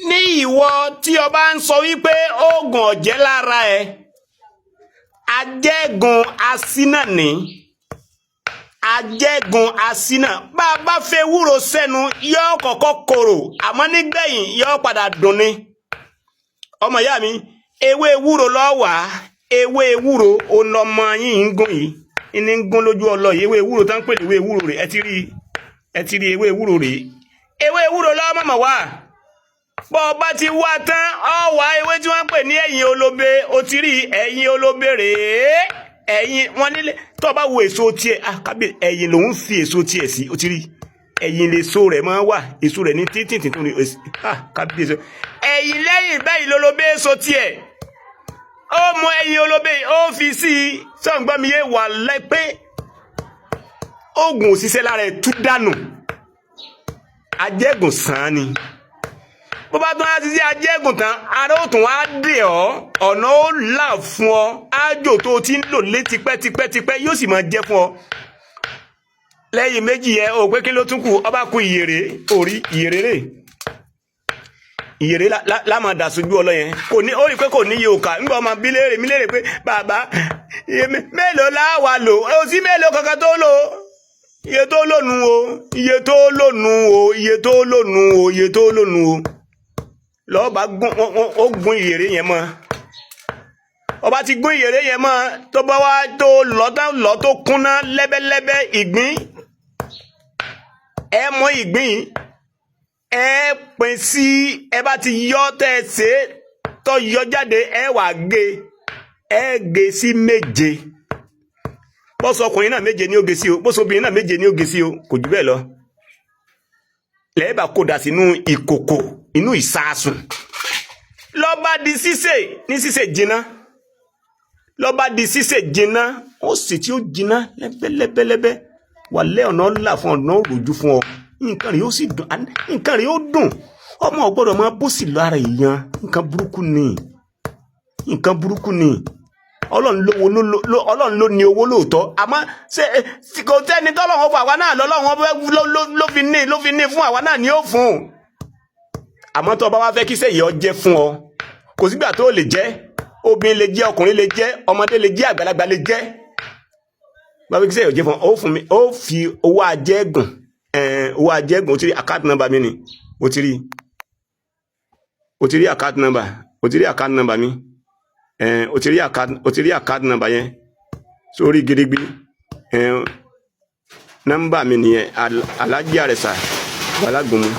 Ní ìwọ tí o bá ń sọ wípé oògùn ọ̀jẹ́ lára ẹ, ajẹ́gun asínà ní ajẹ́gun asínà. Bá a bá fẹ́ wúro sẹ́nu, yóò kọ́kọ́ korò, àmọ́ nígbẹ̀yìn yóò padà dùn ni. Ọmọ ìyá mi, ewé ewúro lọ́wọ́, ewé ewúro ọlọmọ yìí ń gùn yìí ní ń gún lójú ọlọ yìí. Ewé ewúro tá ń pè ní ewé ewúro rè. Ẹ ti rí, ẹ ti rí ewé ewúro rè. Ewé ewúro lọ́wọ́ mọ̀mọ́ wá. Bọ́ ọ bá ti wá tán, ọ wá ewé tí wọ́n ń pè ní ẹ̀yìn olóbe. O ti rí ẹ̀yìn olóbe rèé. Ẹ̀yìn wọn nílé tó o bá wo èso tiẹ̀, ah, kábíyè, ẹ̀yìn lòún fi èso tiẹ̀ sí. O ti rí ẹ̀yìn lèso rẹ̀ máa wà, èso rẹ̀ ní títìtì tó ní. Ah, kábíyèsí, ẹ̀yìn lẹ́yìn bẹ́yìn lólobé èso tiẹ̀. Ó mú ẹ̀yìn olóbe, ó fi sí i. Sọ̀ǹgbọ́n mi yé wà lẹ́pẹ́ oògùn òṣìṣẹ́ lára ẹ̀ tú dànù. Ajẹ́gùn sàn án ni. Bó bá tún á ti sí ajẹ́gùn tán, ara ó tún wá dè ọ́, ọ̀nà ó là fún ọ. Ájò tó o ti ń lò lé tipẹ́tipẹ́tipẹ́ yóò sì máa jẹ́ fún ọ. Lẹ́yìn méjì yẹn, o pé kí ló tún kù? Ọba kú ìyèrè. Orí ìyèrè rè, ìyèrè lámà dà sójú ọlọ yẹn. Kò ní ó rí i pé kò ní iye òkà. Ńgbà ọmọ bí léèrè mi léèrè pé, bàbá, mélòó láwà lò ó sí? Mélòó kankan tó lò, iye tó lò nù o, iye tó lò nù o, iye tó lò nù o, iye tó lò nù o. Lọ́ọ́ bá gún, ó gún ìyèrè yẹn mọ́. Ọba ti gún ìyèrè yẹn mọ́, tó bá wá tó lọ́ tán, lọ́ tó kúnná lẹ́bẹ́lẹ́bẹ́, ìgbín, ẹ mọ ìgbín, ẹ pín sí. Ẹ bá ti yọ tẹ́ ẹ ṣe tó yọ jáde, ẹ wà gé, ẹ gé sí méje. Bọ́sọ ọkùnrin náà, méje ní ó gé sí o. Bọ́sọ obìnrin náà, méje ní ó gé sí o. Kò jù bẹ́ẹ̀ lọ. Lẹ́ẹ̀bà kó dà sínú ìkòkò, inú ìsasùn, ló bá di sísè ní sísè jiná. Ló bá di sísè jiná, ó sì tí ó jiná lẹ́bẹ́lẹ́bẹ́lẹ́bẹ́ wà lẹ́, ọ̀nà là fún ọ̀nà òròjú fún ọ. Nǹkan rẹ̀ yóò sì dùn, nǹkan rẹ̀ yóò dùn. Ọmọ ò gbọ́dọ̀ máa bó sì lára èèyàn. Nǹkan burúkú ni, nǹkan burúkú ni. Ọlọ́run lówó, Ọlọ́run ló ní owó lóòótọ́, àmọ́ ṣé kò tẹ́ni tọ́lọ́run fún àwa náà lọ́lọ́run ló fi ní fún àwa náà ní ó fún un. Àmọ́ tó o bá wá fẹ́ kí sẹ́yìn ọ jẹ́ fún ọ, kò sígbà tó lè jẹ́. Obìnrin lè jẹ́, ọkùnrin lè jẹ́, ọmọdé lè jẹ́, àgbàlagbà lè jẹ́. Bá fẹ́ kí sẹ́yìn ọ jẹ́ fún ọ, ó fún mi, ó fi owó ajẹ́gùn, owó ajẹ́gùn. O ti rí account number mi ni, o ti rí, o ti rí account number, o ti rí account number mi, o ti rí account, o ti rí account number yẹn sórí gidigbi. Nọ́mbà mi nìyẹn, Alhaji Àrẹ̀sà Balagunmu.